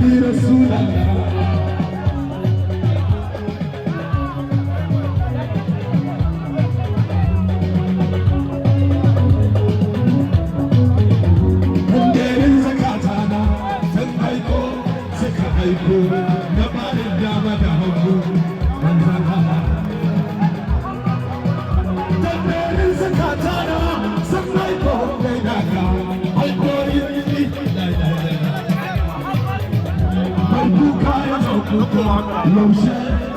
Sayyidi Rasulallah. Tanderin zakatana sun aiko, suka aiko na barin dama da hagu, manzan Allah. Tanderin zakatana sun aiko gaida ka alkoyi. Mai kuka ya zo kuka yaushe.